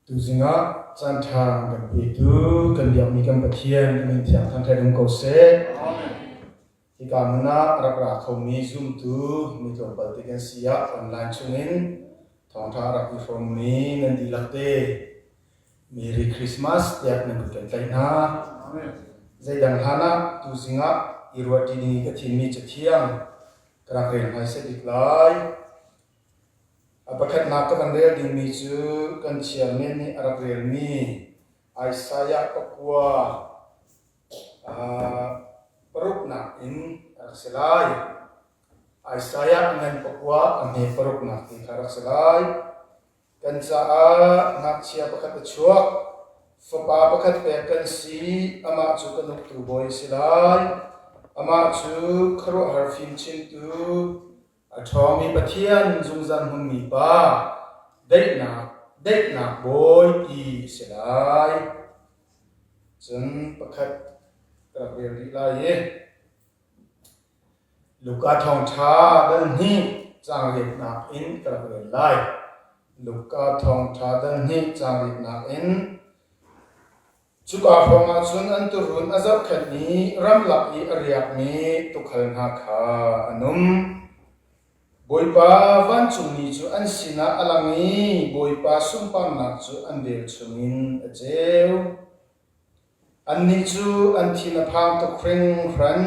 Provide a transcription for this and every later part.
Tuzing ah caanṭha kan petu kan biakmi kan Pathian a min thiang thangṭhat um ko seh. Hika hmun ah rak ra khomi zumtu mi tlawmpal te kan si ah online chungin thawngṭha rak i hrawmmi nan dihlak te Merry Christmas tiah nan kut kan tlaih hna. Zeidang hlan ah tuzing ah i ruahṭi ding i ka thimmi cathiang ka rak rel hmaisa bik lai. A pakhatnak ka van rel dingmi cu kan chairman nih a rak relmi Isaiah pakua paruknak in a rak si lai. Isaiah ngan pakua a hme paruknak ti kha a rak si lai. Kan caah ngakchia pakhat a chuak, fapa pakhat pek kan si, amah cu kan uktu bawi a si lai. Amah cu khuaruahhar fimchimtu, A ṭhawngmi Pathian zungzal hmunmi Pa, daihnak, daihnak Bawi ti a si lai. Cun pakhat ka rak rel rih lai i Luka thawngṭha dal hnih caang riatnak in ka rak rel lai. Luka thawngṭha dal hnih caang riatnak in Cuka hrawngah cun an tuurun a zohkhenh i ramlak i a riakmi tuukhal hna kha an um. Bawipa vancungmi cu an sinah a lang i Bawipa sunparnak cu an velchum in a ceu. Annih cu an thin a phang tuk hringhran,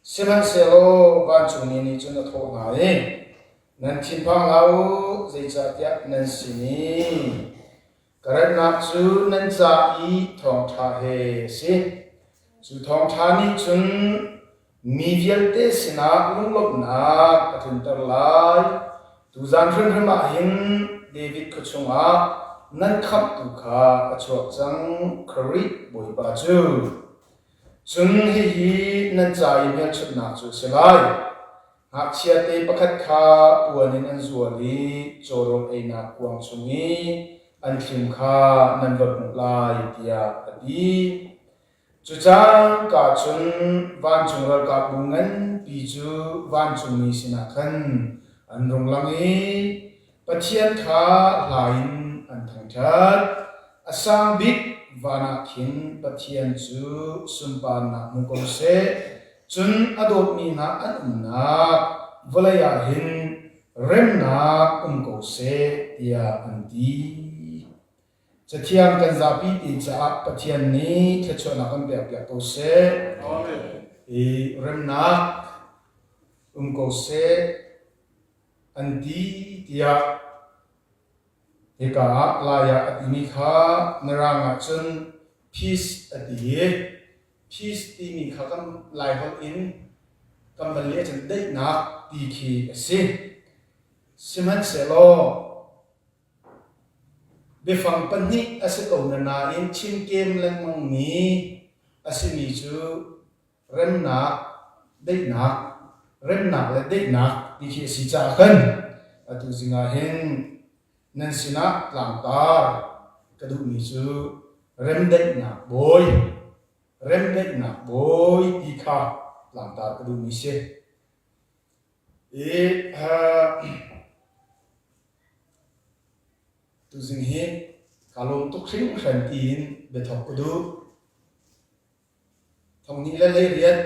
sihmanhsehlaw vancungmi nih cun a thawh hna i, Nan thinphang hlah u, zeicahtiah nan sin i Ka ratnak cu nan ca i thawngṭha he a si. Cu thawngṭha nih cun mi vialte sinah lunglawmhnak a tlunter lai. Tuzan hrimhrim ah hin David khua chungah nan khamhtu kha a chuak cang, Khrih Bawipa cu. Cun hihi nan ca i hmelchunhnak cu a si lai. Ngakchiate pakhat kha puan in an zual i cawrawl einak kuang chung i an thlim kha nan va hmuh lai, tiah a ti. Cu cangka cun vancung ralkapbu nganpi cu vancungmi sinah khan an rung lang i Pathian kha hla in an thangṭhat. A sang bik van ah khin Pathian cu sunparnak hmu ko seh. Cun a dawtmi hna an umnak vawlei ah hin remnak um ko seh, tiah an ti. Cathiang kan zapi te caah Pathian nih thluachuahnak kan pekpiak ko seh. Amen. I remnak um ko seh an ti tiah hika ah Lai ah a timi kha Mirang ah cun peace a ti i Peace timi kha kan Laiholh in kan van leh ahcun daihnak ti khi a si. Sihmanhsehlaw biafang pahnih a si ko na nain chimkem lengmangmi a simi cu remnak, daihnak, remnak le daihnak ti khi a si caah khan atu zing ah hin nan sinah tlangtar ka duhmi cu remdaihnak bawi, remdaihnak bawi ti kha tlangtar ka duhmi si. I tuzing hi kaa lawm tuk hringhran tiin biathawk ka duh. Thonghnih le hleiriat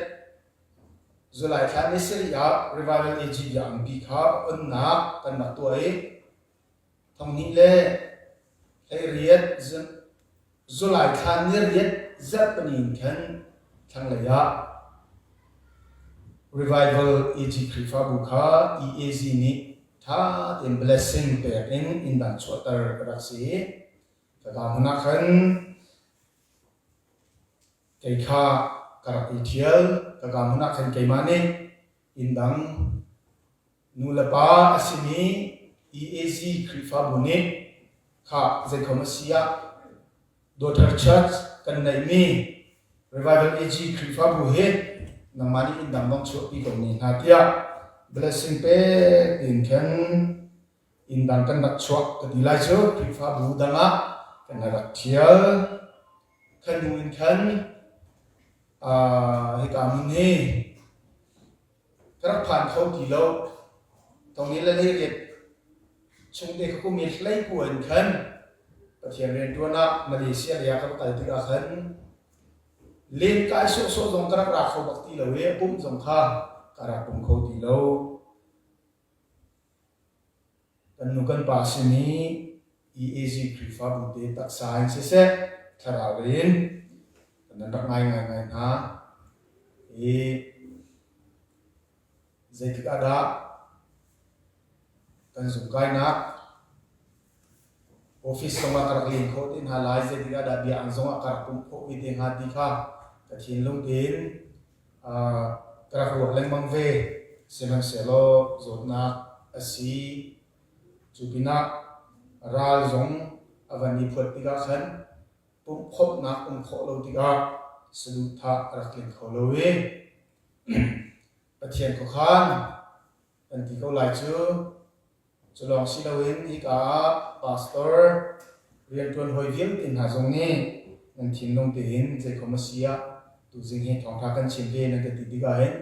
July thla ni sarih ah Revival AG biakinn kha onnak kan rak tuah i thonghnih le hleiriat July thla ni riat zarhpini in khan thlanglei ah Revival AG Khrihfabu kha EAC nih ṭha tein blessing pek in inn dang chuahter a rak si i Ka hmun ah khan kei kha ka rak i ṭhial. Ka ka hmun ah khan keimah nih inn dang nu le pa a simi EAC Khrihfabu nih kha zeikhom a si ah Daughter Church kan neihmi Revival AG Khrihfabu hi nangmah nih inn dang bang chuahpi ko ne hna tiah blessing pek tiin khan Inn dang kan rak chuak ka ti lai cu Khrihfabu dang ah kan rak ṭhial. Khan hnu in khan hika hmun hi ka rak phan kho ti lo. Thong ni le hleiriat chung te ka kum i hleikua in khan. Pathian rianṭuan ah Malaysia lei ah ka va kal tikah khan lenkai sawhsawh zong ka rak ra kho bak ti lo i a pumh zong kha ka rak pum kho ti lo. Kan nu kan pa simi EAC Khrihfabu te taksa in siseh thlarau in kan nan rak ngai ngaingai hna. I zeitik ah dah kan zungkainak office zongah ka rak len khawh te hna lai, zeitik ah dah bia ang zongah ka rak pumh khawh ve te hnga ti kha ka thinlung tein ka rak ruah lengmang ve. Sihmanhsehlaw zawtnak a si. Cu pinah ral zong a van i phuat tikah khan pumhkhawmhnak um khawh lo tikah saduhthah a rak tling kho lo i Pathian khuakhan kan ti ko lai cu. Cu lawng si loin hika ah pastor rianṭuan hawi vialte hna zong nih nan thinlung tein zeikhom a si ah tuzing hi thawngṭha kan chim ve nan ka ti tikah hin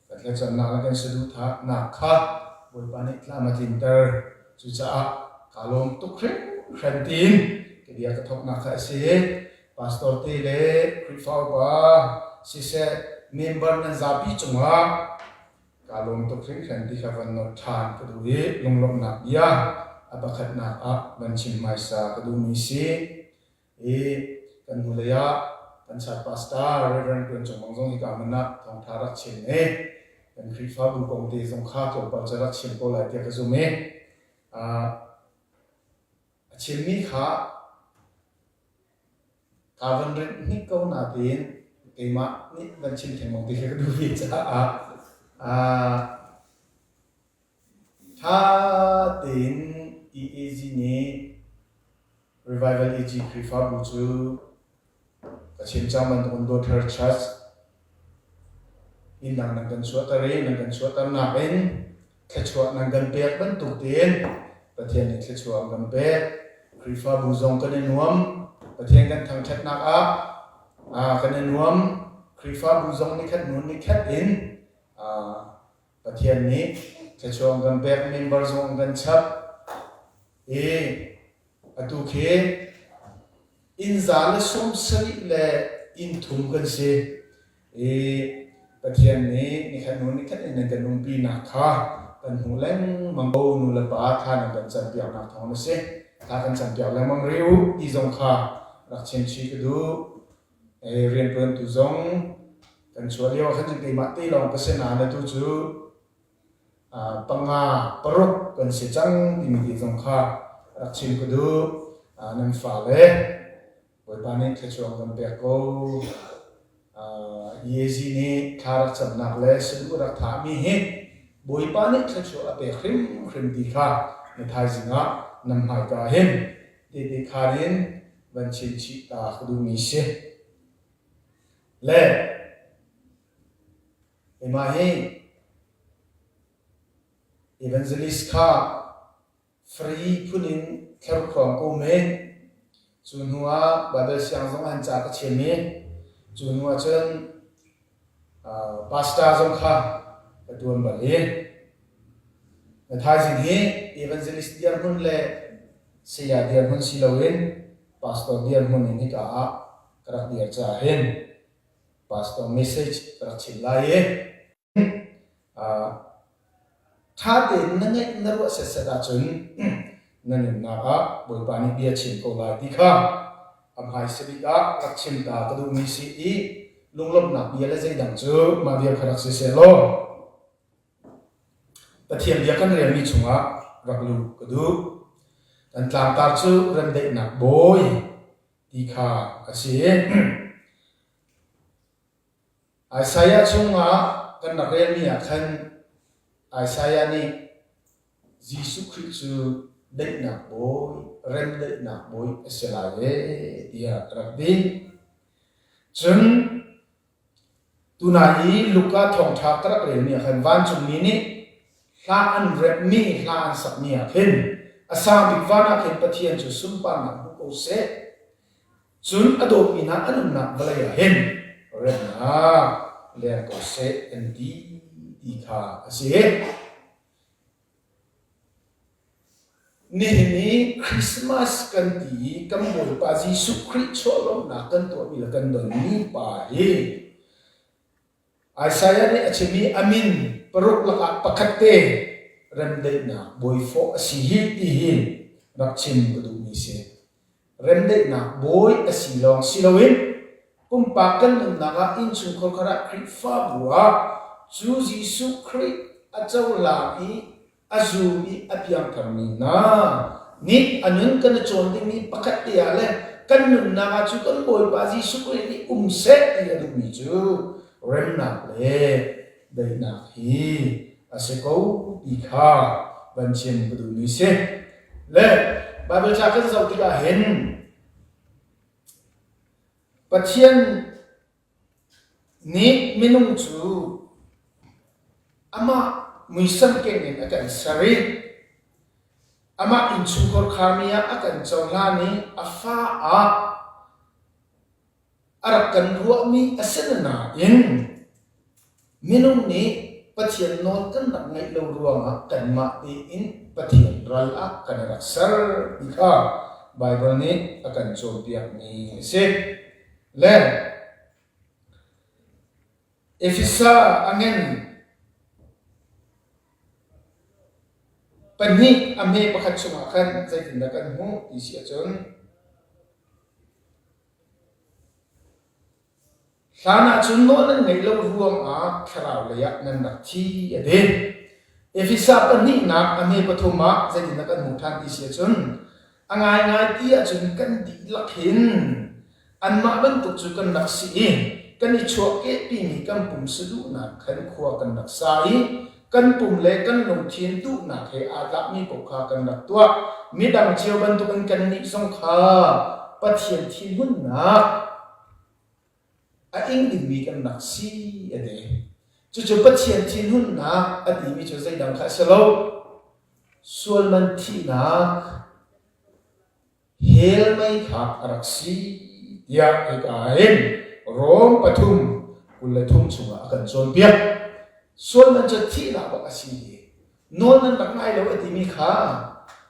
kan thlacamnak le kan saduhthahnak kha Bawipa nih tlam a tlinter. Cucaah kaa lawm tuk hringhran tiin ka bia ka thawknak kha a si. Pastor te le Khrihfa upa siseh member nan zapi cungah Kaa lawm tuk hringhran ti kha van nolh ṭhan ka duh i lunglawmhnak bia a pakhatnak ah van chim hmaisa ka duhmi si. I kan hnulei ah kan chat pastor Reverend Tuan Cung Mang zong hika hmun ah thawngṭha rak chim i kan Khrihfabu kong te zong kha tlawmpal cu rak chim ko lai tiah ka zum i a chimmi kha Kaa van rinh hnik ko nain keimah nih van chim thengmang ti khi ka duh ve caah ṭha tein EAG nih Revival EG Khrihfabu cu ka chim cang bantukin Daughter Church inn dang nan kan chuahter i nan kan chuahternak in thluachuah nan kan pek bantuk tein Pathian nih thluachuah an kan pek. Khrihfabu zong kan i nuam. Pathian kan thangṭhatnak ah kan i nuam. Khrihfabu zong nikhat hnu nikhat in Pathian nih thluachuah an kan pek, member zong an kan chap. I atu khi inn za le 70 le inn thum kan si. I Pathian nih nikhat hnu nikhat in nan kan umpinak kha kan hmuh lengmang ko. Nu le pa thla nan kan campiaknak thawng a si. Thla kan campiak lengmang rih u ti zong kha rak chim chih ka duh. Rianṭuantu zong kan chuah lio ah khan cun keimah te lawng ka si nain atu cu panga paruk kan si cang timi te zong kha rak chim ka duh. Nan fale Bawipa nih thluachuah kan pek ko. Yezi nih thla rak camnak le saduh rak thahmi hi Bawipa nih thluachuah a pek hrimhrim ti kha na thaizing ah nan hmaika hin tehte khaan in van chim chih ta ka duhmi si. Le keimah hi evangelist kha Free phun in thlarukhuang ka um i cu hnu ah Baibal siang zong an ca ka chim i cu hnu ah cun pastor zong kha ka ṭuan bal i na thaizing hi evangelist dirhmun le saya dirhmun si loin pastor dirhmun in hika ah ka rak dir caah hin pastor message ka rak chim lai i Ṭha tein na ngeih na ruah setset ahcun na nunnak ah Bawipa nih bia chim ko lai ti kha a hmaisa bik ah rak chim ta ka duhmi si i lunglawmhnak bia le zeidang cu mah vial kha rak si seh law Pathian bia kan relmi chungah rak luh ka duh. Kan tlangtar cu remdaihnak bawi ti kha a si. Isaiah chungah kan rak relmi ah khan Isaiah nih Jesuh Khrih cu daihnak bawi, remdaihnak bawi a si lai ee tiah a rak ti. Cun tunai i Luka thawngṭha ka rak relmi ah khan vancungmi nih hla an remhmi, hla an sakmi ah khin a sang bik van ah khin Pathian cu sunparnak hmu ko seh Cun a dawtmi hna an umnak vawlei ah hin remnak leng ko seh an ti ti kha a si. Nihin i Christmas kan ti i kan Bawipa Jesuh Khrih chuahlawmhnak kan tuahmi le kan donmi pa hi Isaiah nih a chim i a min paruk lakah pakhat te remdaihnak bawifawh a si hi ti hi rak chim ka duhmi si. Remdaihnak bawi a si lawng si loin pumpak kan nunnak ah innchungkhar khat ah Khrihfabu ah cu Jesuh Khrih a cohlang i a zum i a piangtharmi hna nih a nun kan i cawn dingmi pakhat te ah le kan nunnak ah cu kan Bawipa Jesuh Khrih nih um seh ti a duhmi cu remnak le daihnak hi a si ko ti kha van chim ka duhmi si. Le Baibal ca kan zoh tikah hin Pathian nih minung cu amah muisam keng in a kan ser i amah innchungkhar kharmi ah a kan cohlan i a fa ah a rak kan ruahmi a si nain minung nih Pathian nawl kan rak ngaih lo ruangah kanmah tein Pathian ral ah kan rak ser ti kha Baibal nih a kan cawnpiakmi a si. Le Efesa a ngen pahnih a hme pakhat chungah khan zeitindah kan hmuh ti si ahcun hlan ahcun nawl nan ngeih lo ruangah thlarau lei ah nan rak thi a ti. Efesa pahnihnak a hme pathum ah zeitindah kan hmuh ṭhan ti si ahcun A ngaingai ti ahcun kan dihlak hin anmah bantuk cu kan rak si i kan i chuahkehpimi kan pum saduhnak khan khua kan rak sa i kan pum le kan lungthin duhnak he aa tlakmi paoh kha kan rak tuah. Midang cio bantukin kannih zong kha Pathian thinhunnak a ing dingmi kan rak si a ti. Cucu Pathian thinhunnak a timi cu zeidang kha a si lo. Sualman thihnak hell mei kha a rak si tiah hika hin Rom pathum 23 chungah a kan cawnpiak. Sualman cu thihnak bak a si i nawl nan rak ngai lo a timi kha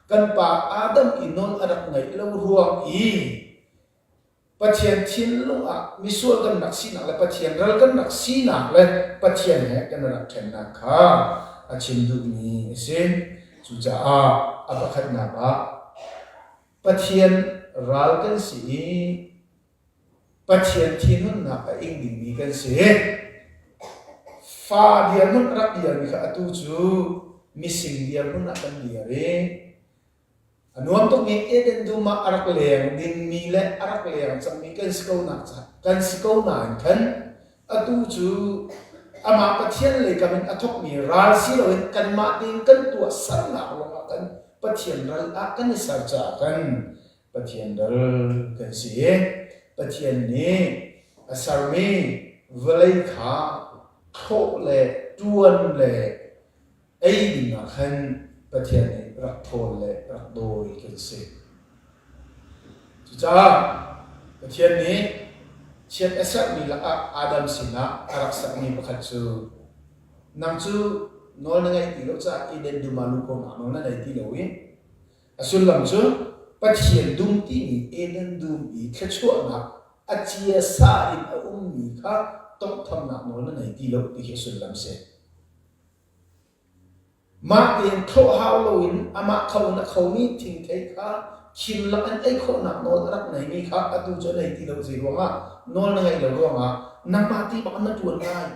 kan pa Adam i nawl a rak ngaih lo ruang i Pathian thinlung ah misual kan rak sinak le Pathian ral kan rak sinak le Pathian he kan rak ṭhennak kha a chim duhmi a si. Cucaah a pakhatnak ah Pathian ral kan si i Pathian thinhunnak a ing dingmi kan si. Fa dirhmun a rak dirmi kha atu cu mising dirhmun ah kan dir i A nuam tukmi Eden dum ah a rak leng dingmi le a rak leng cangmi kan si ko nak kan si ko nain khan atu cu amah Pathian lei kam in a thawkmi ral si loin kanmah tein kan tuah sernak lawngah kan Pathian ral ah kan i ser caah kan Pathian ral kan si i Pathian nih a sermi vawlei kha thlawh le ṭuan le Ei ding ah khan Pathian nih rak thawl le rak dawi kan si. Cucaah Pathian nih chiat a serhmi lakah Adam sinah a rak sermi pakhat cu nang cu nawl na ngeih ti lo caah Eden dum ah luh khawhnak nawl na nei ti lo i a sullam cu Pathian dum timi Eden dum i thluachuahnak a ciasa in a ummi kha tawnghthamnak nawl na nei ti lo ti khi a sullam si. Mah tein thlawh hau loin amah kho in a khomi thingthei kha khim lak in ei khawhnak nawl a rak ngeimi kha atu cu a nei ti lo. Zei ruangah? Nawl na ngeih lo ruangah nangmah ti bak in na ṭuan lai.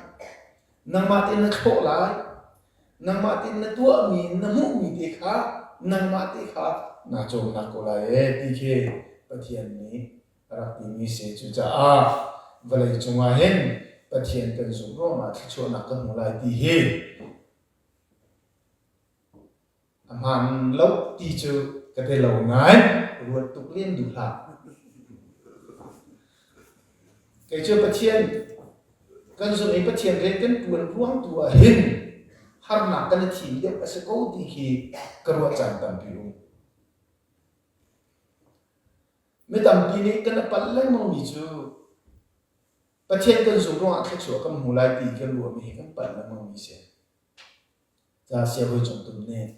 Nangmah tein na thlawh lai. Nangmah tein na tuahmi, na hmuhmi te kha nangmah te kha naa cawmnak ko lai ee ti khi Pathian nih a rak timi si. Cucaah vawlei cungah hin Pathian kan zumh ruangah thluachuahnak kan hmu lai ti hi a hmaan lo ti cu ka ti lo nain ruat tuk len duh hlah. Kei cu Pathian kan zumh i Pathian rian kan ṭuan ruang tu ah hin harnak kan i thim deuh a si ko ti khi ka ruah caan tampi um. Mi tampi nih kan i palh lengmangmi cu Pathian kan zumh ruangah thluachuah kan hmu lai ti kan ruahmi hi kan palh lengmangmi a si. Ca siabawi Cung Tum nih.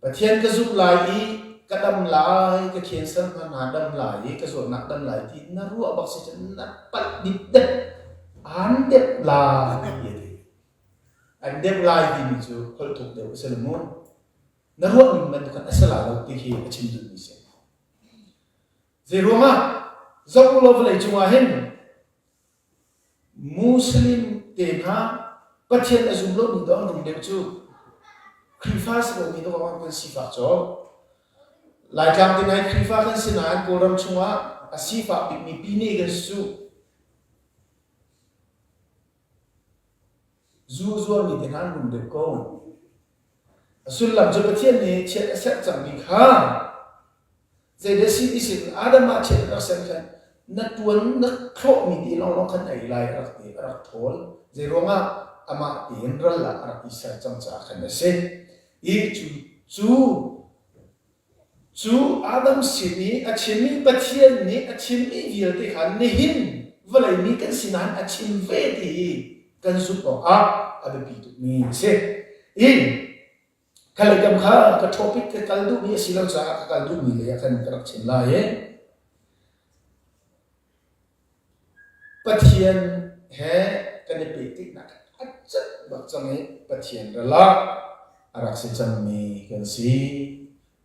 Pathian ka zumh lai i ka dam lai, ka cancer hna hna dam lai i ka zawtnak dam lai ti na ruah bak si cun na palh dipdep, aan dep lai ti a ti. An dep lai timi cu holh thuk deuh a si lo mu. Na ruah ning bantuk khan a si lai lo ti khi a chim duhmi si. Zeiruangah zoh u law vawlei cungah hin Muslim te hna Pathian a zum lomi dawh an rum deuh cu Khrihfa si lomi dawh an kan sifak cawk. Laitlang te nai Khrihfa kan si nain Kawlram chungah a sifak bikmi pine kan si cu. Zu zuarmi te hna an rum deuh ko. A sullam cu Pathian nih chiat a serh cangmi kha zeidah si ti sin Adam ah chiat a rak ser khan na ṭuan na thlawhmi ti lawnglawng khan ei lai a rak ti a rak ṭhawl. Zeiruangah amah tein ral ah a rak i ser cang caah khan a si. I cu cu cu Adam sin i a chimmi Pathian nih a chimmi vialte kha nihin vawlei mi kan si nain a chim ve ti hi kan zumh awkah a biapi tukmi a si. I khalekam kha ka topic ka kal duhmi a si lo caah ka kal duhmi lei ah khan ka rak chim lai i Pathian he kan i pehtlaihnak a cat bak cang i Pathian ral ah a rak si cangmi kan si.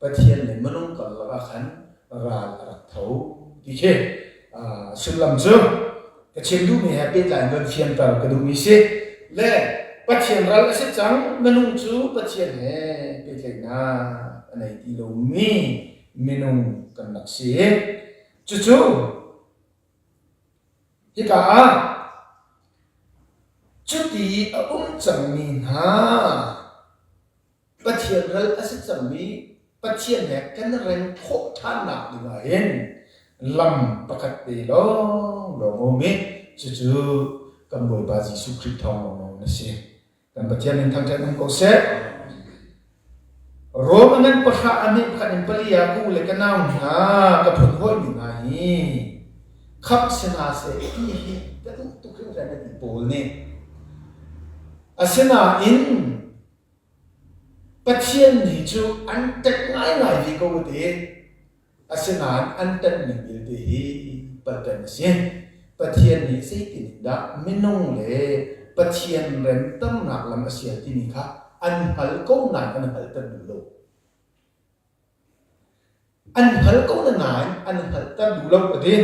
Pathian le minung karlak ah khan ral a rak tho ti khi sullam cu ka chim duhmi he pehtlai in von fianter ka duhmi si. Le Pathian ral a si cang, minung cu Pathian he pehtlaihnak a nei ti lomi minung kan rak si. Cucu hika ah cuti a um cangmi hna Pathian ral a si cangmi Pathian he kan rem khawh ṭhannak dingah hin lam pakhat te lawnglawng a um i cucu kan Bawipa Jesuh Khrih thawng lawnglawng in a si. Kan Pathian in thangṭhat um ko seh. Rom a ngan pahra a hnih pakhat in pali ah ka u le ka nau hna ka phun hawimi hna hi khamh si hna seh ti hi ka duh tuk hringhran a ti Paul nih. Asinain Pathian nih cu an ṭek ngaingai ve ko a ti. Asinain an ṭanhning vialte hi palṭan a si. Pathian nih zeitin in dah minung le Pathian remternak lam a sial timi kha an hngal ko nain an hngalter duh lo. An hngal ko na nain an hngalter duh lo a ti.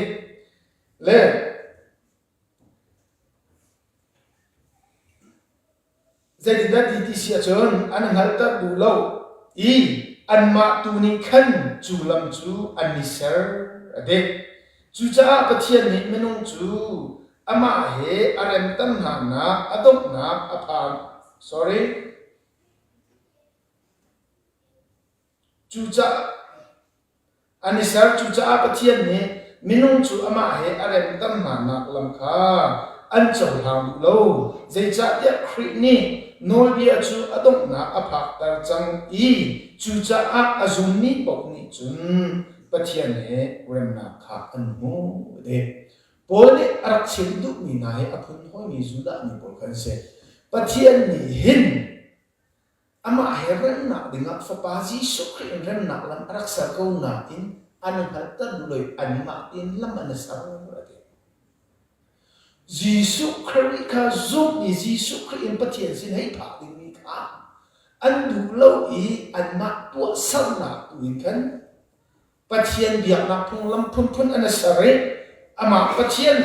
Le Zeitindah ti ti si ahcun an hngalhter duh lo i anmah tu nih khan cu lam cu an i ser a ti. Cucaah Pathian nih minung cu amah he a remter hnanak a donghnak a phan. Sorry. Cucaah an i ser. Cucaah Pathian nih minung cu amah he a remter hnanak lam kha an cohlang duh lo. Zeicahtiah Khrih nih nawlbia cu a donghnak a phakter cang i cucaah a zummi paoh nih cun Pathian he remnak kha an hmu a ti. Paul nih a rak chim duhmi hna hi a phun hawimi Judah mi pawl kha an si. Pathian nih hin Amah he remnak dingah Fapa Jesuh Khrih in remnak lam a rak ser ko nain an hngalhter duh lo i anmah tein lam an i ser a ti. Jesuh Khrih kha zumh i Jesuh Khrih in Pathian sin hei phak dingmi kha an duh lo i anmah tuahsernak tu in khan Pathian biaknak phunglam phunphun an i ser i amah Pathian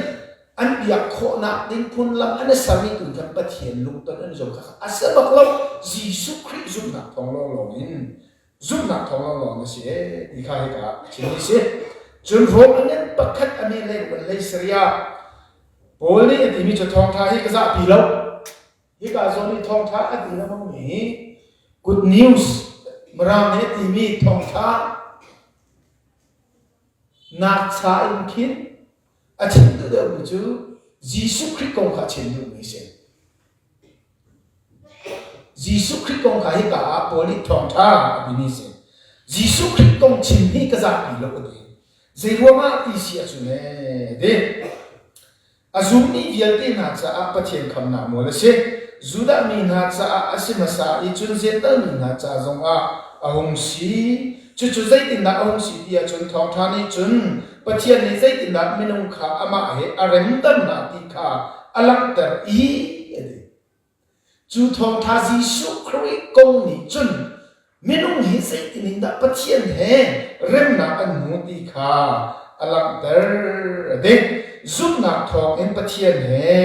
an biak khawhnak ding phunglam an i sermi tu khan Pathian lungton an zong kha a si bak lo. Jesuh Khrih zumhnak thawng lawnglawng in zumhnak thawng lawnglawng a si ee ti kha hika ah chim a si. Cun Rom a ngan pakhat a me lei ruk in lei Syria Paul nih a timi cu thawngṭha hi ka zahpi lo. Hika zawn i thawngṭha a ti lengmangmi hi good news Mirang nih a timi thawngṭha nakcha in khin a chim duh deuhmi cu Jesuh Khrih kong kha a chim duhmi a si. Jesuh Khrih kong kha hika ah Paul nih thawngṭha a timi a si. Jesuh Khrih kong chim hi ka zahpi lo ka ti. Zeiruangah ti si ahcun ee ti. A zummi vialte hna caah Pathian khamnak nawl a si. Judah mi hna caah a si hmasa i cun Jentail mi hna ca zongah a hung si. Cucu zeitindah a hung si ti ahcun thawngṭha nih cun Pathian nih zeitindah minung kha amah he a remter hna ti kha a langhter i a ti. Cu thawngṭha Jesuh Khrih kong nih cun minung hi zeitin in dah Pathian he remnak an hmu ti kha a langhter a ti. Zumhnak thawngin Pathian he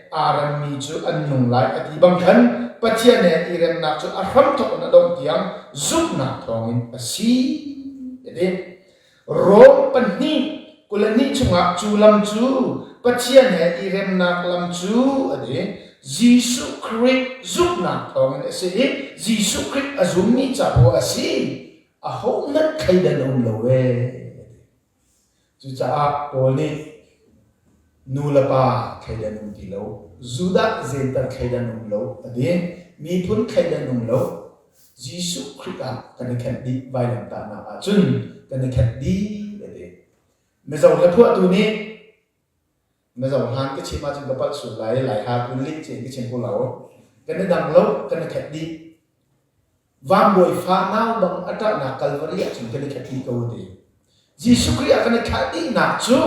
aa remmi cu an nung lai a ti bang khan Pathian he i remnak cu a hramthawk in a dongh tiang zumhnak thawngin a si a ti. Rom 2:22 chungah cu lam cu Pathian he i remnak lam cu a ti. Jesuh Khrih zumhnak thawngin a si i Jesuh Khrih a zummi ca poah a si. Ahohmanh thleidan um lo ee. Cucaah Paul nih nu le pa thleidan um ti lo, Judah Jentail thleidan um lo a ti. Miphun thleidan um lo. Jesuh Khrih ah kan i khenh dih vailamtahnak ah cun kan i khenh dih a ti. Mizo hlaphuahtu nih Mizo hlan ka chim ahcun ka palh sual lai, Lai hla tu lih cin ka chim ko lo. Kan i dang lo, kan i khenh dih. Vanbawi fa nau bang a ṭahnak Kalvari ahcun kan i khat dih ko a ti. Jesuh Khrih ah kan i thlah dihnak cu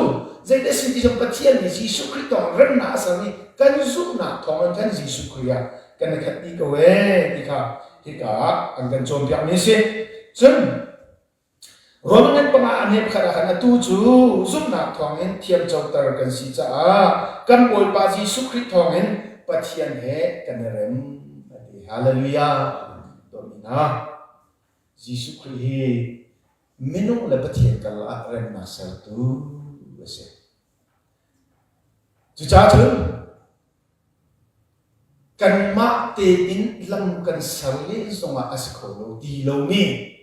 zeidah si ti cun Pathian nih Jesuh Khrih thawng remnak a ser i kan zumhnak thawngin khan Jesuh Khrih ah kan i khat dih ko ee ti kha hika ah an kan cawnpiakmi a si. Cun Roman ngan panga a hme pakhat ah khan atu cu zumhnak thawngin thiamcoter kan si caah kan Bawipa Jesuh Khrih thawngin Pathian he kan i rem a ti. Hallelujah! Dawtmi hna, Jesuh Khrih hi minung le Pathian karlak ah remnak sertu a si. Cucaah cun kanmah tein lam kan ser len zongah a si kho lo ti lomi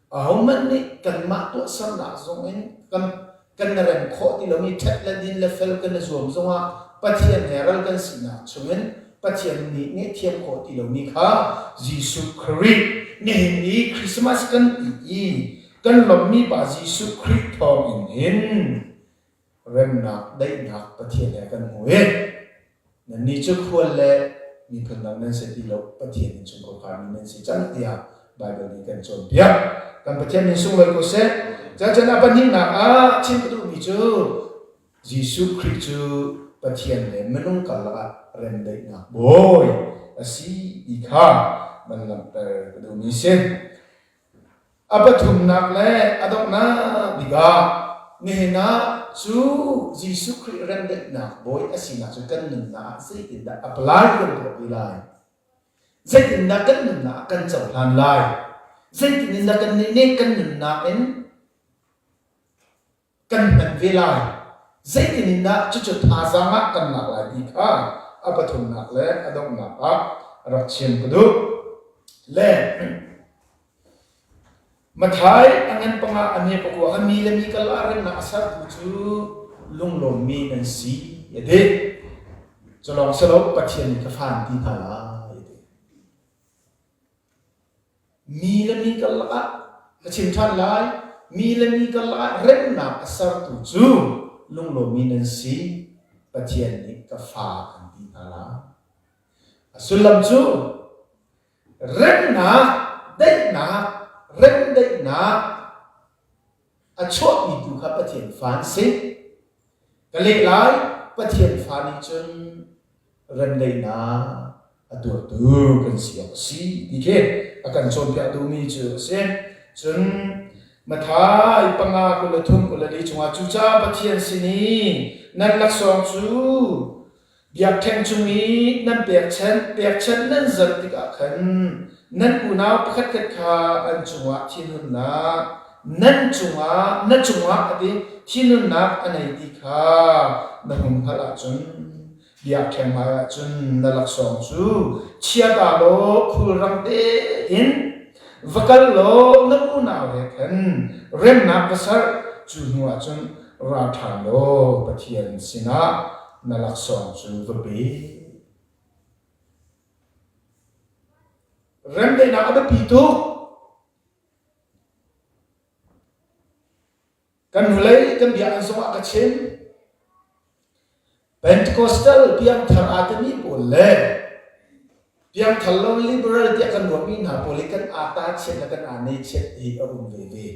ahohmanh nih kanmah tuahsernak zongin kan kan rem khawh ti lomi ṭhat le din le fel kan i zuam zongah Pathian he ral kan sinak chungin Pathian nih ngaihthiam khawh ti lomi kha Jesuh Khrih nihin i Christmas kan ti i kan lawmhmi pa Jesuh Khrih thawngin hin remnak daihnak Pathian he kan hmu i nannih cu khual le miphun dang nan si ti lo Pathian innchungkhar kharmi nan si cang tiah Baibal nih kan cawnpiak. Kan Pathian min sunglawi ko seh. Cun a pahnihnak ah chim ka duhmi cu Jesuh Khrih cu Pathian le minung karlak ah remdaihnak bawi a si ti kha van langhter ka duhmi si. A pathumnak le a donghnak bik ah nihin ah cu Jesuh Khrih remdaihnak bawi a sinak cu kan nunnak ah zeitindah apply kan tuah ve lai? Zeitindah kan nunnak ah kan cohlan lai? Zeitin in dah kannih nih kan nunnak in kan hman ve lai? Zeitin in dah cucu thazaang ah kan lak lai ti kha a pathumnak le a donghnak ah rak chim ka duh. Le Mathai a ngan panga a hme pakua kha mi le mi kal ah remnak a sertu cu lunglawmmi nan si a ti. Cu lawng si lo Pathian nih ka fa an ti hna lai a ti. Mi le mi karlak ah ka chim ṭhan lai. Mi le mi karlak ah remnak a sertu cu lunglawmmi nan si. Pathian nih ka fa an ti hna lai. A sullam cu remnak, daihnak, remdaihnak a chuahpitu kha Pathian fa an si. Ka leh lai, Pathian fa nih cun remdaihnak a tuahtu kan si awk a si ti khi a kan cawnpiak duhmi cu a si. Cun Mathai panga 23 24 chungah cucaah Pathian sin i nan laksawng cu biakṭheng cung i nan pekchanh pekchanh nan zalh tikah khan nan unau pakhatkhat kha an cungah thinhunnak nan cungah na cungah a ti thinhunnak a nei ti kha na hung hngalh ahcun Biakṭheng hmaiah cun na laksawng cu chia ta law khulrang tein va kal law na unau he khan remnak va ser. Cu hnuah cun ra ṭhan law Pathian sinah na laksawng cu va pe. Remdaihnak a biapi tuk. Kan hnulei kan biakinn zongah ka chim. Pentecostal piangthar aa timi pawl le Piangthar lo liberal tiah kan ruahmi hna pawl hi kan aa chiat le kan aa ne chiat hi a um veve.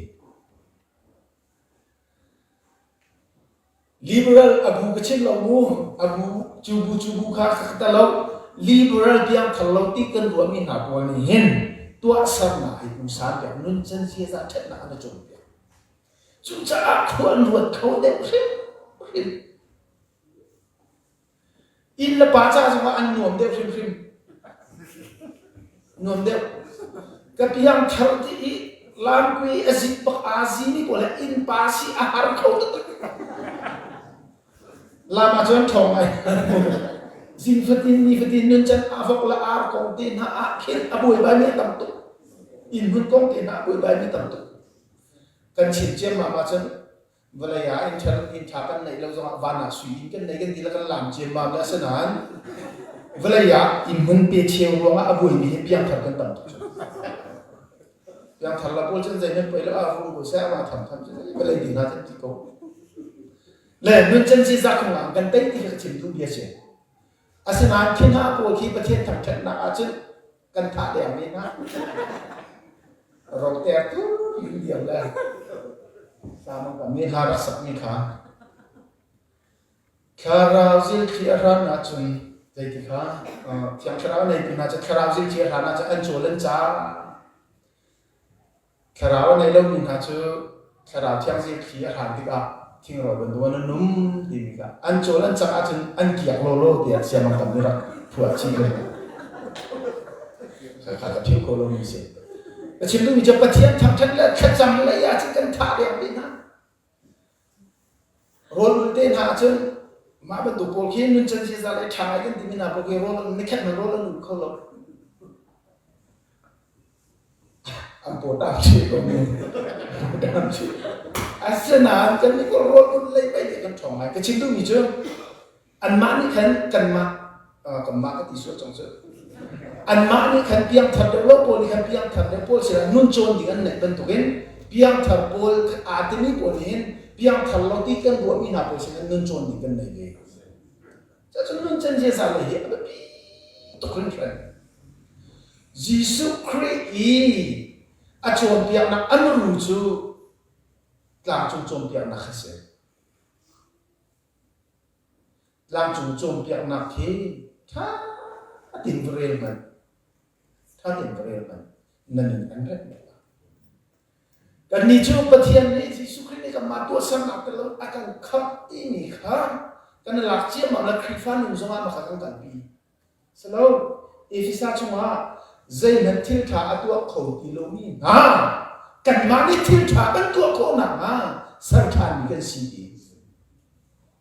Liberal a bu ka chim lo mu, a bu cu bu cu bu kha ka ta lo. Liberal piangthar lo ti kan ruahmi hna pawl nih hin tuahsernak hi pungsan piak nuncan ziaza ṭhatnak an i cawnpiak. Cucaah khua an ruat kho deuh hrimhrim. Inn le pa ca zongah an nuam deuh hrimhrim. Nuam deuh. Ka piang thar ti i lamkui a zik bak aa zi mi pawl he inn pa si a har kho taktak. Lam ah cun ṭhawng ngai. Zing fatin ni fatin nun can a vok le ar kong te hna ah khin a buaibai mi a tam tuk. Inn hmun kong te hna a buaibai mi tam tuk. Kan chim ciammam ahcun vawlei ah inn inn ṭha kan neih lo zongah van ah sui inn kan nei kan ti le kan lam ciammam le asinain vawlei ah inn hmun pe cheu ruangah a buaimi hi piangthar kan tam tuk piangthar la pawl cun zeihmanh poi lo ah rum ko seh amah tham tham cu vawlei ding ah kan ti ko le nun chan si za khung ah kan tei ti kha ka chim duh bia si asinain khi hna pawl khi Pathian thangṭhatnak ahcun kan thah deng men ha roter tu in diam le samang ka mi hla rak sak mi kha thlarau zil thli a hran ahcun zeiti kha thiang thlarau nei tu hna cu thlarau zil thli a hran ahcun an cawl an ca Thlarau a nei lomi hna cu Thlarau Thianghlim thli a hran tikah thingro bantuk an num timi kha an cawl an cak ahcun an kiak lawlaw tiah siamang tam nih rak phuah chih ve. Kha ka philh ko lomi si. Ka chim duhmi cu Pathian thangṭhat le thlacam lei ahcun kan thah deng ve hna. Rawl ul te hna ahcun mah bantuk pawl khi nuncan ziaza le ṭha ngai kan timi hna pawl khi rawl nikhat hmanh rawl an ul kho lo. An paw ṭam chih ko mi. Ṭam chih. Asinain kan nih rawl ul lei pei nih kan ṭhawng ngai. Ka chim duhmi cu Anmah nih khan kanmah kanmah ka ti sual cang cu. Anmah nih khan piangthar deuh lo pawl nih khan piangthar deuh pawl sinah nun cawn ding an neih bantukin piangthar pawl aa timi pawl nih hin piangthar lo ti kan ruahmi hna pawl sinah nun cawn ding kan nei ve. Cucun nun can ziaza lei hi a biapi tuk hringhran. Jesuh Khrih i a cawnpiaknak an ru cu tlangcung cawnpiaknak kha si. Tlangcung cawnpiaknak hi ṭha tein va rel hmanh. Ṭha tein va rel hmanh. Na min an remh lai. Kannih cu Pathian nih Jesuh Khrih nih kanmah tuahsernak tel lo a kan khamh timi kha kan i lak ciammam le Khrihfa nun zongah mah kha kan kalpi. Silo, Efesa chungah zeihmanh thil ṭha a tuah kho ti lomi hna kanmah nih thil ṭha kan tuah khawh nakhnga ser ṭhanmi kan si ti.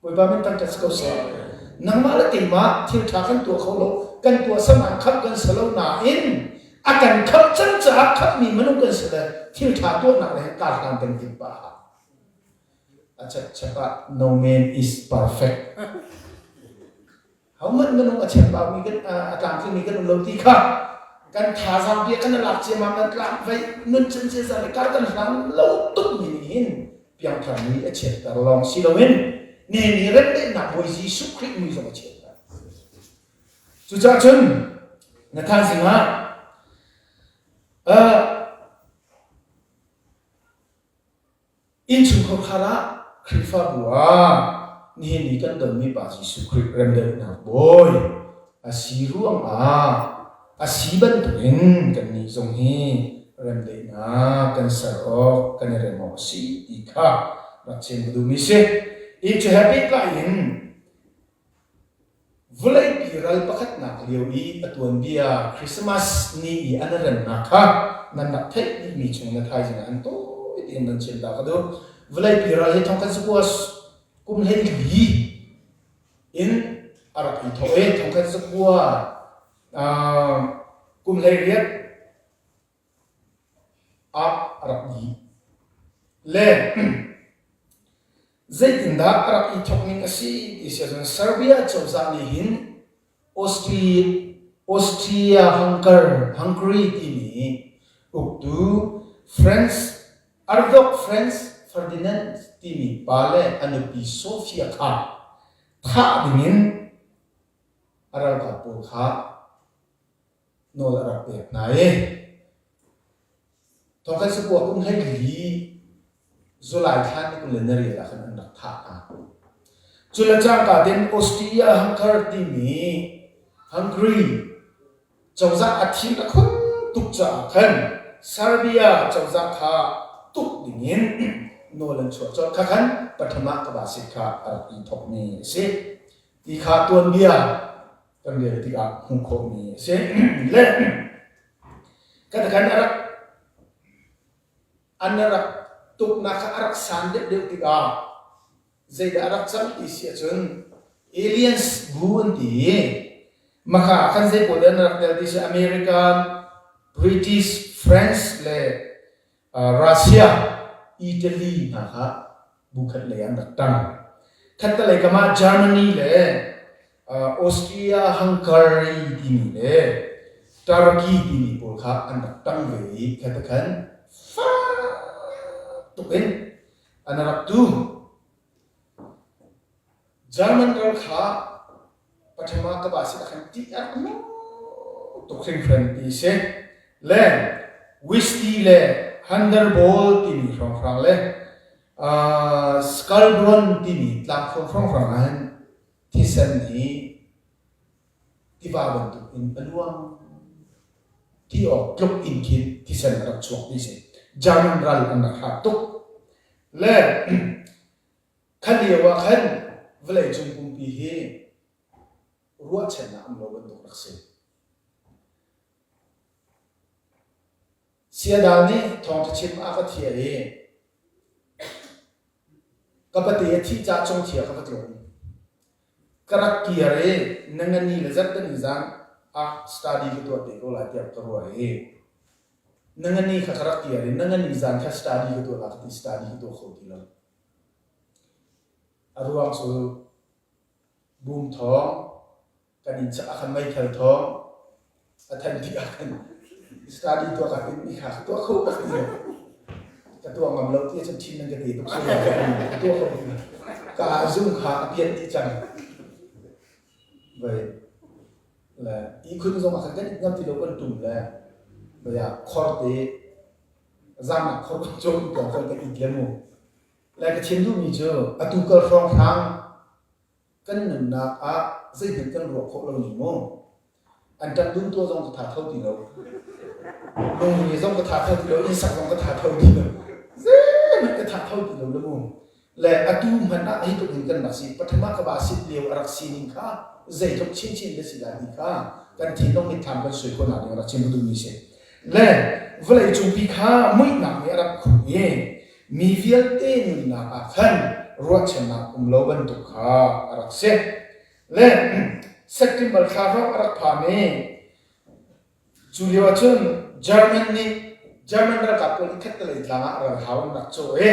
Bawipa min thangṭhat si ko seh. Nangmah le keimah thil ṭha kan tuah kho lo, kan tuah sam khamh kan si lo nain a kan khamh cang caah khamhmi minung kan si le thil ṭha tuahnak le kar hlan kan timh pah. A chapchap ah no man is perfect. Hohmanh minung a chembaumi kan a tlamtlingmi kan um lo ti kha kan thazaang bia kan lak ciammam kan tlang vai nun chan ziaza le kar kan hlang lo tuk mi nih hin piangthar mi a chiatter lawng si loin ne ni remdaihnak Bawi Jesuh Khrih mui zong a chiatter. Cucaah cun na thaizing ah Innchungkhar ah Khrihfabu ah nihin ni kan tonmi Pa Jesuh Khrih remdaihnak Bawi a si ruangah a si bantukin kannih zong hi remdaihnak kan ser awk kan i rem awk a si ti kha rak chim ka duhmi si. Hi cu he pehtlai in Vawleipi ral pakhatnak lio i a tuanbia Christmas ni i an remnak kha nan rak theih dihmi chung na thaizing ah an tawi tein nan chim ta ka duh. Vawleipi ral hi thongkhat zakua kum 14 in a rak i thawk i thongkhat zakua kum 18 ah a rak dih. Le zeitindah a rak i thawk ning a si ti si ahcun Serbia cozah nih hin Austria-Hungary timi uktu Franz Archduke Franz Ferdinand timi pa le a nupi Sofia kha thah dingin a ralkap pawl kha. Nawl a rak pek hna i thongkhat sakua kum 14 July thla ni 28 ah khan an rak thah hna. Cu le cangka tein Austria-Hungary timi Hungary cozah a thin a khun tuk caah khan Serbia cozah kha tuk dingin nawl an chuah colh. Kha khan Pathama Kavasit kha a rak i thawkmi a si. Ti kha tuanbia kan rel tikah hmuh khawhmi a si. Le katakan a rak an rak tuknak kha a rak san deuhdeuh tikah zeidah a rak cang ti si ahcun aliens bu an ti i maka ah khan zei pawl dah an rak tel ti si American, British, French le Russia, Italy hna kha bu khat lei an rak ṭang. Khattelei kam ah Germany le Austria-Hungary timi le Turkey timi pawl kha an rak ṭang ve i khatakhan fak tuk in an rak tu. German ral kha pathum ah ka va si ah khan ṭih a rak nung tuk hringhran ti si. Le Whisky le Thunderbolt timi hrawnghrang le uh, Skullbron timi tlangthluan hrawnghrang ah hin thisen hi tiva bantuk in a luang ti awk tluk in khin thisen a rak chuak ti si. German ral an rak hrat tuk. Le Kha lio ah khan vawleicung pumpi hi ruahchannak um lo bantuk rak si. Siadal nih thawngṭha chim a ka thiah i ka pate a thih caah cungthia ka va tlung. Ka rak kir i nangani le zarhteni zan ah study ka tuah te ko lai tiah ka ruah i nangani kha ka rak kir i nangani zan kha study ka tuah la ka ti study ka tuah kho ti lo. A ruang cu bum thawng, kan inn chak ah khan meithal thawng, a than dih ah khan study tuah ka timh mi kha ka tuah kho bak ti lo. Ka tuah ngam lo ti ahcun thin nan ka te tuk sual lai ka tuah kho ti lo. Ka zung kha a pian dih cang. Vai le ihkhun zong ah khan kan it ngam ti lo kan tum le vai ah khor te zaangnak khor kan cawm tiang khan kan it le mu. Lai ka chim duhmi cu atu kal hrawnghrang kan nunnak ah zeihmanh kan ruah khawh lo ning mu. An ṭan dum tuah zong ka tha kho ti lo. Lungri zong ka tha kho ti lo. Innsak zong ka tha kho ti lo. Zeihmanh ka tha kho ti lo le mu. Le atu hmanh ah hi tluk in kan rak si. Pathum ah ka ba sit lio a rak sining kha zeitluk chinchin na si lai ti kha kan thinlung mitthlam kan sui khawh nak ding rak chim ka duhmi si. Le vawlei cungpi kha muihnak nih a rak khuh i mi vialte nunnak ah khan ruahchannak um lo bantuk kha a rak si. Le September thla hrawng a rak phan i cu lio ah cun German nih German ralkap pawl nih khattelei tlang ah ralhau an rak cawh i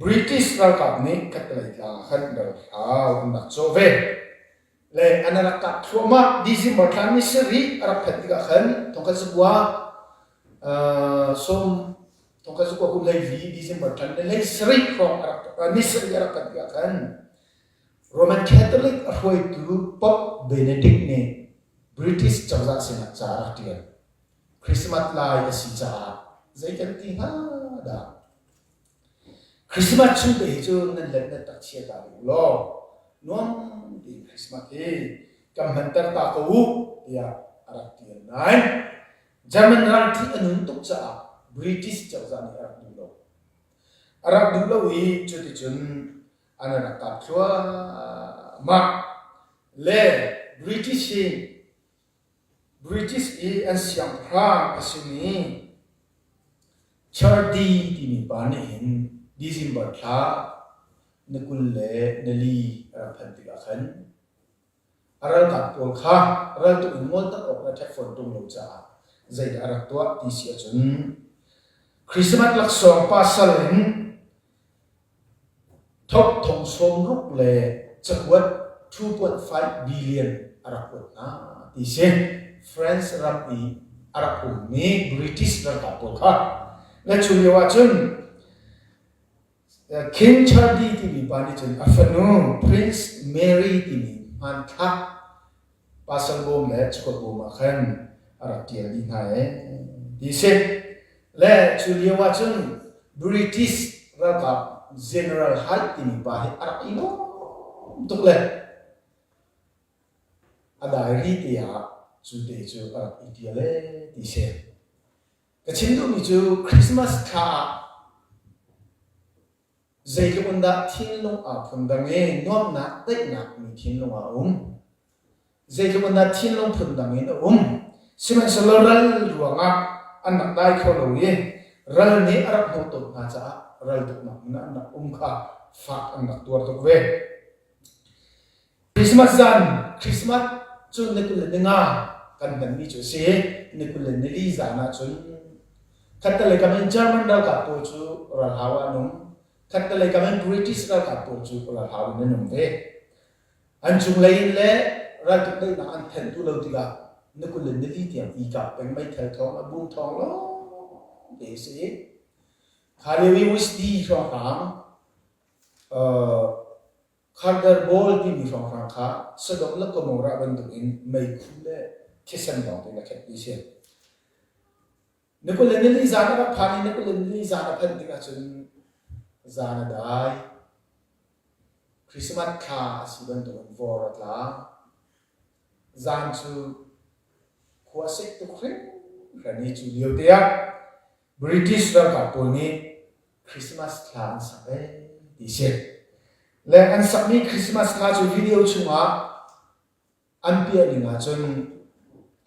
British ralkap nih khattelei tlang ah khan ralhau an rak cawh ve. Le an rak kap thluahmah December thla ni sarih a rak phanh tikah khan thongkhat zakua sawm thongkhat zakua kum 14 December thla ni 17 hrawng a rak ni sarih a rak phanh tikah khan Roman Catholic a hruaitu Pope Benedict nih British cozah sinah ca a rak ṭial. Christmas lai a si caah zei kan ti hnga dah? Christmas chung te hi cu nan let nan tak chia ta u law nuam tein Christmas hi kan hmanter ta ko u tiah a rak ṭial nain German ral ṭih a nun tuk caah British cozah nih a rak duh lo. A rak duh lo i cuticun an rak kap thluahmah. Le British hi British i an siangpahrang a simi Chardi timi pa nih hin December thla ni 24 a rak phanh tikah khan a ralkap pawl kha raltuk in ngolter awk le ṭhek fawn ṭung lo caah zeidah a rak tuah ti si ahcun Christmas laksawng pasal in Thok thong 60 le cakuat 2.5 billion a rak kuat hna ti si. France ram i a rak ummi British ralkap pawl kha. Na cu lio ahcun King Charlie timi pa nih cun a fanu Prince Mary timi hmanthlak pasal bawm le cakuat bawm ah khan. a rak ṭial dih hna ee ti si. Le cu lio ahcun British ralkap General Hyde timi pa hi a rak i lawm tuk le a diary te ah cu te cu a rak i ṭial ee ti si. Ka chim duhmi cu Christmas thla ah Zeitluk in dah thinlung aa phundang i nuamhnak, daihnak mi thinlung ah a um. Zeitluk in dah thinlung phundang in a um. Sihmanhsehlaw ral ruangah an rak dai kho lo i ral nih a rak hnawh tawn hna caah ral tuknak hmun ah an rak um kha fak an rak tuar tuk ve. Christmas zan, Christmas cu ni 25 kan hmanmi cu a si i ni 24 zan ahcun khattelei kam in German ralkap pawl cu ralhau ah an um. Khattelei kam in British ralkap pawl cu ralhau in an um ve. An cunglei in le raltuk daihnak an thenh duh lo tikah ni 24 tiang i kap peng meithal thawng le bum thawng lawng te a si. Kha lio i Whisky hrawnghrang Carter Ball timi hrawnghrang kha Sodom le Gomorrah bantukin meikhu le thisen lawng tein a khet ti si. Ni 24 zan a rak phan i ni 24 zan a phanh tikah cun zan a dai. Christmas thla a si bantukin vor a tla. Zan cu khua a sik tuk hringhran i cu lio te ah British ralkap pawl nih Christmas thla an sak ee ti si. Le an sakmi Christmas thla cu video chungah an piah ning ahcun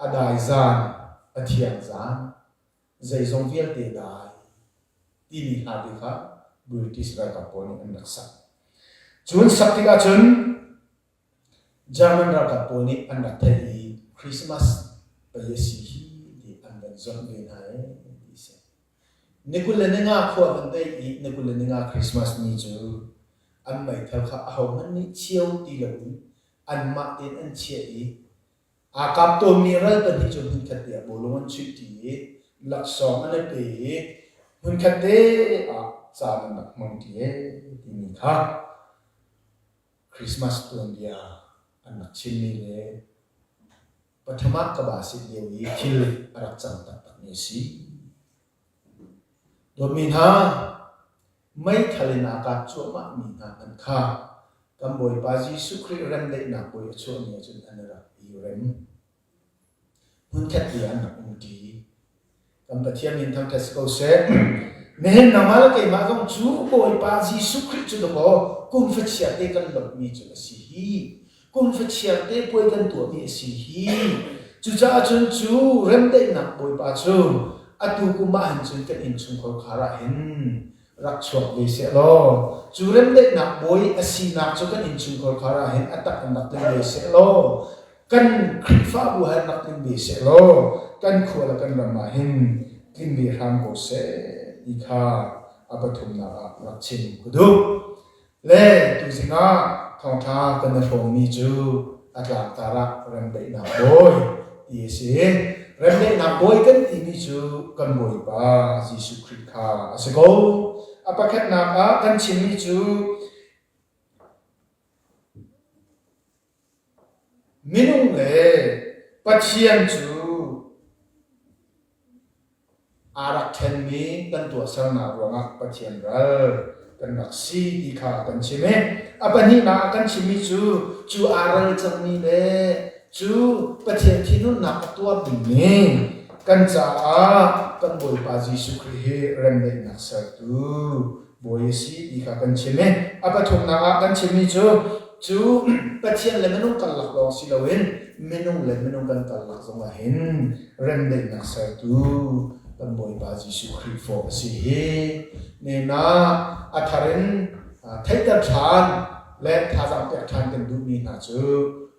a dai zan, a thiang zan, zeizong vialte dai timi hla te kha British ralkap pawl nih an rak sak. Cu an sak tikah cun German ralkap pawl nih an rak theih i Christmas pei a si hi ti an van zawnh ve hna ee ti si. Ni 25 khua van deih i ni 25 Christmas ni cu an meithal kha ahohmanh nih chio ti loin anmah tein an chiah i aa kap tawnmi ral pahnih cu hmunkhat te ah bawlung an chuihṭi i laksawng an i pe i hmunkhat te ah caan an rak hmangṭi ee timi kha Christmas tuanbia an rak chimmi le Pathum ah ka ba sit lio i thil a rak cang taktakmi a si. Dawtmi hna, meithal in aa kap cuahmahmi hna hmanh kha kan Bawipa Jesuh Khrih remdaihnak bawi a chuah ni ahcun an rak i rem. Hmunkhat te an rak umṭi. Kan Pathian min thangṭhat si ko seh. Nihin nangmah le keimah zong cu Bawipa Jesuh Khrih cu dakaw kum fachiar te kan lawmhmi cu a si hi. Kum fachiar te puai kan tuahmi a si hi. Cucaah cun cu remdaihnak Bawipa cu atu kum ah hin cun kan innchungkhar khar ah hin rak chuak ve seh law cu remdaihnak bawi a sinak cu kan innchungkhar khar ah hin a tak in rak tling ve seh law kan Khrihfabu han rak tling ve seh law kan khua le kan ram ah hin tling ve hram ko seh ti kha a pathumnak ah rak chim ka duh. Le tuzing ah thawngṭha kan i hrawmmi cu a tlangtar ah remdaihnak bawi ti a si. Remdaihnak bawi kan timi cu kan Bawipa Jesuh Khrih kha a si ko. A pakhatnak ah kan chimmi cu Minung le Pathian cu aa rak ṭhenmi kan tuahsernak ruangah Pathian ral kan rak si ti kha kan chim i a pahnihnak ah kan chimmi cu cu aa ral cangmi le cu Pathian thinhunnak a tuar dingmi kan caah kan Bawipa Jesuh Khrih hi remdaihnak sertu Bawi a si ti kha kan chim i a pathumnak ah kan chimmi cu cu Pathian le minung karlak lawng si loin minung le minung kan karlak zongah hin remdaihnak sertu kan Bawipa Jesuh Khrih fawh a si hi nena a thar in theihter ṭhan le thazaang pek ṭhan kan duhmi hna cu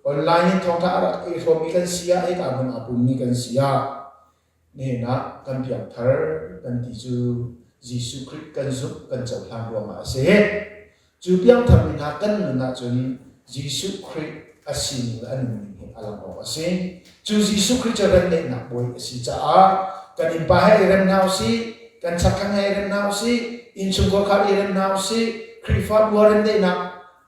online in thawngṭha a rak i hrawmmi kan si ah hika hmun aa pummi kan si ah Nihin ah kan piangthar kan ti cu Jesuh Khrih kan zumh kan cohlan ruangah a si. Cu piangthar mi hna kan nun ahcun Jesuh Khrih a sining le a nunning hi a lang awk a si. Cu Jesuh Khrih cu remdaihnak bawi a si caah kan innpa he i rem hna usih, kan chakthlang he i rem hna usih, innchungkhar kha i rem hna usih, Khrihfabu ah remdaihnak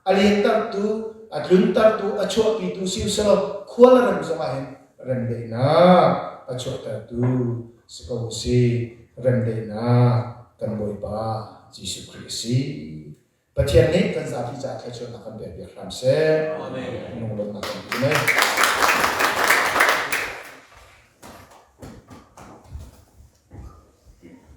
a lentertu, a tluntertu, a chuahpitu si usih law khual a rem zongah hin remdaihnak. a chuahtertu si ko usih. Remdaihnak kan Bawipa Jesuh Khrih a si. Pathian nih kan zapi caah thluachuahnak kan pek piak hram seh. Amen.